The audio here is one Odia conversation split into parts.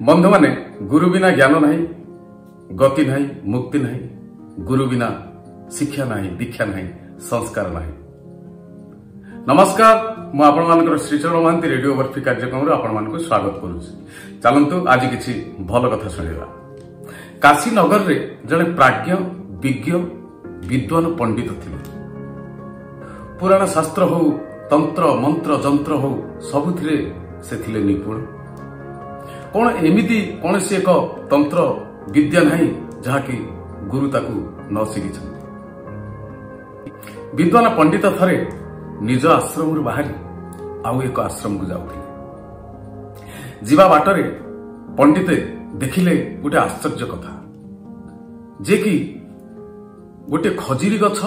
ବନ୍ଧୁମାନେ, ଗୁରୁ ବିନା ଜ୍ଞାନ ନାହିଁ, ଗତି ନାହିଁ, ମୁକ୍ତି ନାହିଁ। ଗୁରୁ ବିନା ଶିକ୍ଷା ନାହିଁ, ଦୀକ୍ଷା ନାହିଁ, ସଂସ୍କାର ନାହିଁ। ନମସ୍କାର, ମୁଁ ଆପଣମାନଙ୍କର ଶ୍ରୀଚରଣ ମହାନ୍ତି ରେଡିଓ ବର୍ଫି କାର୍ଯ୍ୟକ୍ରମରୁ ଆପଣମାନଙ୍କୁ ସ୍ୱାଗତ କରୁଛି। ଚାଲନ୍ତୁ ଆଜି କିଛି ଭଲ କଥା ଶୁଣିବା। କାଶୀନଗରରେ ଜଣେ ପ୍ରାଜ୍ଞ, ବିଜ୍ଞ, ବିଦ୍ୱାନ ପଣ୍ଡିତ ଥିଲେ। ପୁରାଣ ଶାସ୍ତ୍ର ହଉ, ତନ୍ତ୍ର ମନ୍ତ୍ର ଯନ୍ତ୍ର ହଉ, ସବୁଥିରେ ସେ ଥିଲେ ନିପୁଣ। କଣ ଏମିତି କୌଣସି ଏକ ତନ୍ତ୍ର ବିଦ୍ୟା ନାହିଁ ଯାହାକି ଗୁରୁ ତାକୁ ନ ଶିଖିଛନ୍ତି। ବିଦ୍ୱାନ ପଣ୍ଡିତ ଥରେ ନିଜ ଆଶ୍ରମରୁ ବାହାରି ଆଉ ଏକ ଆଶ୍ରମକୁ ଯାଉଥିଲେ। ଯିବା ବାଟରେ ପଣ୍ଡିତେ ଦେଖିଲେ ଗୋଟେ ଆଶ୍ଚର୍ଯ୍ୟ କଥା, ଯେ କି ଗୋଟେ ଖଜିରୀ ଗଛ,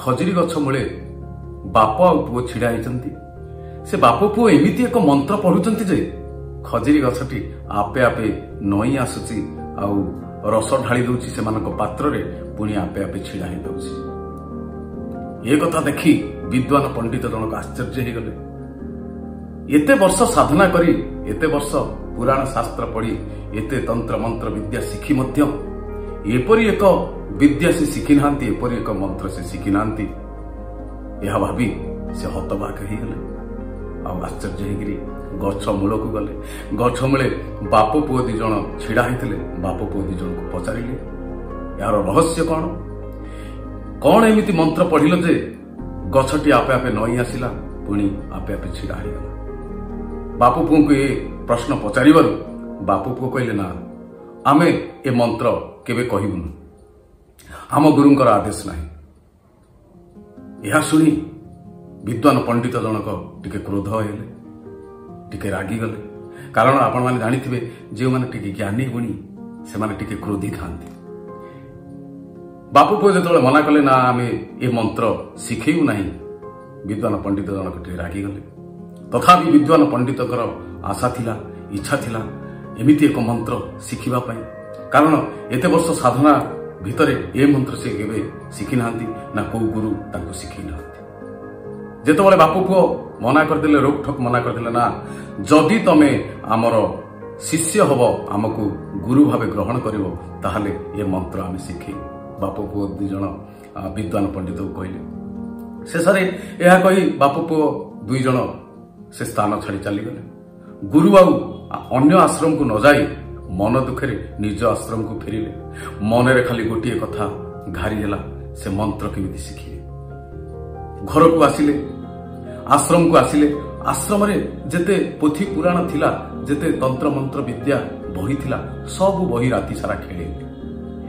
ଖଜିରୀ ଗଛ ମୂଳେ ବାପ ଆଉ ପୁଅ ଛିଡା ହେଇଛନ୍ତି। ସେ ବାପ ପୁଅ ଏମିତି ଏକ ମନ୍ତ୍ର ପଢୁଛନ୍ତି ଯେ ଖଜିରୀ ଗଛଟି ଆପେ ଆପେ ନଇଁ ଆସୁଛି ଆଉ ରସ ଢାଳି ଦଉଛି ସେମାନଙ୍କ ପାତ୍ରରେ, ପୁଣି ଆପେ ଆପେ ଛିଡା ହେଇଯାଉଛି। ଏ କଥା ଦେଖି ବିଦ୍ୱାନ ପଣ୍ଡିତ ଜଣକ ଆଶ୍ଚର୍ଯ୍ୟ ହେଇଗଲେ। ଏତେ ବର୍ଷ ସାଧନା କରି, ଏତେ ବର୍ଷ ପୁରାଣ ଶାସ୍ତ୍ର ପଢି, ଏତେ ତନ୍ତ୍ର ମନ୍ତ୍ର ବିଦ୍ୟା ଶିଖି ମଧ୍ୟ ଏପରି ଏକ ବିଦ୍ୟା ସେ ଶିଖି ନାହାନ୍ତି, ଏପରି ଏକ ମନ୍ତ୍ର ସେ ଶିଖି ନାହାନ୍ତି। ଏହା ଭାବି ସେ ହତବାକ ହେଇଗଲେ ଆଉ ଆଶ୍ଚର୍ଯ୍ୟ ହେଇକିରି ଗଛ ମୂଳକୁ ଗଲେ। ଗଛ ମୂଳେ ବାପ ପୁଅ ଦି ଜଣ ଛିଡା ହେଇଥିଲେ। ବାପ ପୁଅ ଦି ଜଣକୁ ପଚାରିଲେ, ଏହାର ରହସ୍ୟ କଣ? କଣ ଏମିତି ମନ୍ତ୍ର ପଢିଲ ଯେ ଗଛଟି ଆପେ ଆପେ ନଇଁ ଆସିଲା, ପୁଣି ଆପେ ଆପେ ଛିଡା ହେଇଗଲା? ବାପ ପୁଅଙ୍କୁ ଏ ପ୍ରଶ୍ନ ପଚାରିବାରୁ ବାପ ପୁଅ କହିଲେ, ନା, ଆମେ ଏ ମନ୍ତ୍ର କେବେ କହିବୁନୁ, ଆମ ଗୁରୁଙ୍କର ଆଦେଶ ନାହିଁ। ଏହା ଶୁଣି ବିଦ୍ୱାନ ପଣ୍ଡିତ ଜଣକ ଟିକେ କ୍ରୋଧ ହେଲେ, ଟିକେ ରାଗିଗଲେ। କାରଣ ଆପଣମାନେ ଜାଣିଥିବେ, ଯେଉଁମାନେ ଟିକେ ଜ୍ଞାନୀ ଗୁଣୀ ସେମାନେ ଟିକେ କ୍ରୋଧୀ ଥାନ୍ତି। ବାପ ପୁଅ ଯେତେବେଳେ ମନା କଲେ, ନା ଆମେ ଏ ମନ୍ତ୍ର ଶିଖେଇବୁ ନାହିଁ, ବିଦ୍ୱାନ ପଣ୍ଡିତ ଜଣକ ଟିକେ ରାଗିଗଲେ। ତଥାପି ବିଦ୍ୱାନ ପଣ୍ଡିତଙ୍କର ଆଶା ଥିଲା, ଇଚ୍ଛା ଥିଲା ଏମିତି ଏକ ମନ୍ତ୍ର ଶିଖିବା ପାଇଁ। କାରଣ ଏତେ ବର୍ଷ ସାଧନା ଭିତରେ ଏ ମନ୍ତ୍ର ସେ କେବେ ଶିଖିନାହାନ୍ତି, ନା କୋଉ ଗୁରୁ ତାଙ୍କୁ ଶିଖେଇ ନାହାନ୍ତି। ଯେତେବେଳେ ବାପ ପୁଅ ମନା କରିଦେଲେ, ରୋକଠୋକ ମନା କରିଦେଲେ, ନା ଯଦି ତମେ ଆମର ଶିଷ୍ୟ ହବ, ଆମକୁ ଗୁରୁ ଭାବେ ଗ୍ରହଣ କରିବ, ତାହେଲେ ଏ ମନ୍ତ୍ର ଆମେ ଶିଖେଇବୁ, ବାପ ପୁଅ ଦି ଜଣ ବିଦ୍ୱାନ ପଣ୍ଡିତକୁ କହିଲେ। ଶେଷରେ ଏହା କହି ବାପ ପୁଅ ଦୁଇ ଜଣ ସେ ସ୍ଥାନ ଛାଡ଼ି ଚାଲିଗଲେ। ଗୁରୁ ଆଉ ଅନ୍ୟ ଆଶ୍ରମକୁ ନ ଯାଇ ମନ ଦୁଃଖରେ ନିଜ ଆଶ୍ରମକୁ ଫେରିଲେ। ମନରେ ଖାଲି ଗୋଟିଏ କଥା ଘାରି ହେଲା, ସେ ମନ୍ତ୍ର କେମିତି ଶିଖିବେ। ଘରକୁ ଆସିଲେ, ଆଶ୍ରମକୁ ଆସିଲେ। ଆଶ୍ରମରେ ଯେତେ ପୋଥି ପୁରାଣ ଥିଲା, ଯେତେ ତନ୍ତ୍ର ମନ୍ତ୍ର ବିଦ୍ୟା ବହି ଥିଲା, ସବୁ ବହି ରାତି ସାରା ଖେଳେଇଲେ।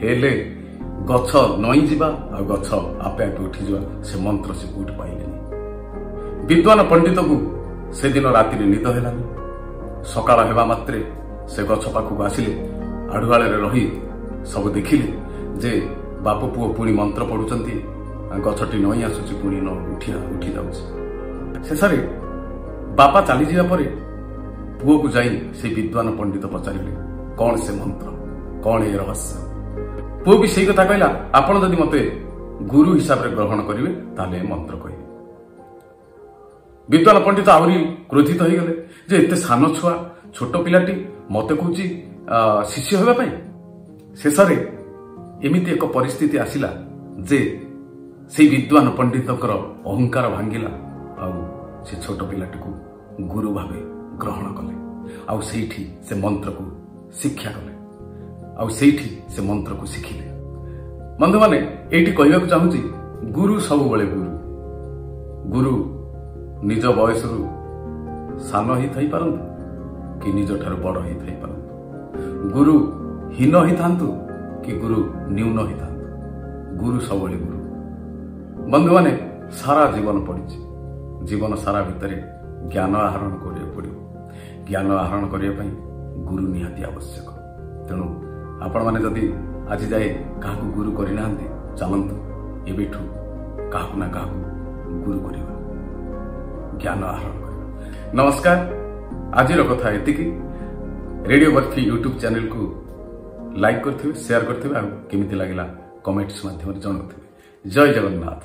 ହେଲେ ଗଛ ନଇଁ ଯିବା ଆଉ ଗଛ ଆପେ ଆପେ ଉଠିଯିବା, ସେ ମନ୍ତ୍ର ସେ କୋଉଠି ପାଇଲେନି। ବିଦ୍ୱାନ ପଣ୍ଡିତକୁ ସେଦିନ ରାତିରେ ନିଦ ହେଲାନି। ସକାଳ ହେବା ମାତ୍ରେ ସେ ଗଛ ପାଖକୁ ଆସିଲେ। ଆଢୁଆଳରେ ରହି ସବୁ ଦେଖିଲେ ଯେ ବାପ ପୁଅ ପୁଣି ମନ୍ତ୍ର ପଢୁଛନ୍ତି, ଗଛଟି ନଇଁ ଆସୁଛି, ପୁଣି ନ ଉଠି ଉଠି ଯାଉଛି। ଶେଷରେ ବାପା ଚାଲିଯିବା ପରେ ପୁଅକୁ ଯାଇ ସେ ବିଦ୍ୱାନ ପଣ୍ଡିତ ପଚାରିଲେ, କଣ ସେ ମନ୍ତ୍ର, କଣ ଏ ରହସ୍ୟ? ପୁଅ ବି ସେଇ କଥା କହିଲା, ଆପଣ ଯଦି ମତେ ଗୁରୁ ହିସାବରେ ଗ୍ରହଣ କରିବେ ତାହେଲେ ଏ ମନ୍ତ୍ର କହିବେ। ବିଦ୍ୱାନ ପଣ୍ଡିତ ଆହୁରି କ୍ରୋଧିତ ହେଇଗଲେ ଯେ ଏତେ ସାନ ଛୁଆ, ଛୋଟ ପିଲାଟି ମତେ କହୁଛି ଶିଷ୍ୟ ହେବା ପାଇଁ। ଶେଷରେ ଏମିତି ଏକ ପରିସ୍ଥିତି ଆସିଲା ଯେ ସେଇ ବିଦ୍ୱାନ ପଣ୍ଡିତଙ୍କର ଅହଙ୍କାର ଭାଙ୍ଗିଲା ଆଉ ସେ ଛୋଟ ପିଲାଟିକୁ ଗୁରୁ ଭାବେ ଗ୍ରହଣ କଲେ। ଆଉ ସେଇଠି ସେ ମନ୍ତ୍ରକୁ ଶିକ୍ଷା କଲେ, ଆଉ ସେଇଠି ସେ ମନ୍ତ୍ରକୁ ଶିଖିଲେ। ବନ୍ଧୁମାନେ, ଏଇଠି କହିବାକୁ ଚାହୁଁଛି, ଗୁରୁ ସବୁବେଳେ ଗୁରୁ। ଗୁରୁ ନିଜ ବୟସରୁ ସାନ ହେଇଥାଇପାରନ୍ତୁ କି ନିଜଠାରୁ ବଡ ହେଇଥାଇପାରନ୍ତୁ, ଗୁରୁ ହୀନ ହେଇଥାନ୍ତୁ କି ଗୁରୁ ନ୍ୟୁନ ହେଇଥାନ୍ତୁ, ଗୁରୁ ସବୁବେଳେ ଗୁରୁ। ବନ୍ଧୁମାନେ, ସାରା ଜୀବନ ପଡ଼ିଛି। ଜୀବନ ସାରା ଭିତରେ ଜ୍ଞାନ ଆହରଣ କରିବାକୁ ପଡ଼ିବ। ଜ୍ଞାନ ଆହରଣ କରିବା ପାଇଁ ଗୁରୁ ନିହାତି ଆବଶ୍ୟକ। ତେଣୁ ଆପଣମାନେ ଯଦି ଆଜି ଯାଏ କାହାକୁ ଗୁରୁ କରିନାହାନ୍ତି, ଚାଲନ୍ତୁ ଏବେଠୁ କାହାକୁ ନା କାହାକୁ ଗୁରୁ କରିବା, ଜ୍ଞାନ ଆହରଣ କରିବା। ନମସ୍କାର, ଆଜିର କଥା ଏତିକି। ରେଡିଓ ବର୍ଫି ୟୁଟ୍ୟୁବ ଚ୍ୟାନେଲକୁ ଲାଇକ୍ କରିଥିବେ, ସେୟାର କରିଥିବେ ଆଉ କେମିତି ଲାଗିଲା କମେଣ୍ଟସ୍ ମାଧ୍ୟମରେ ଜଣାଉଥିବେ। ଜୟ ଜଗନ୍ନାଥ।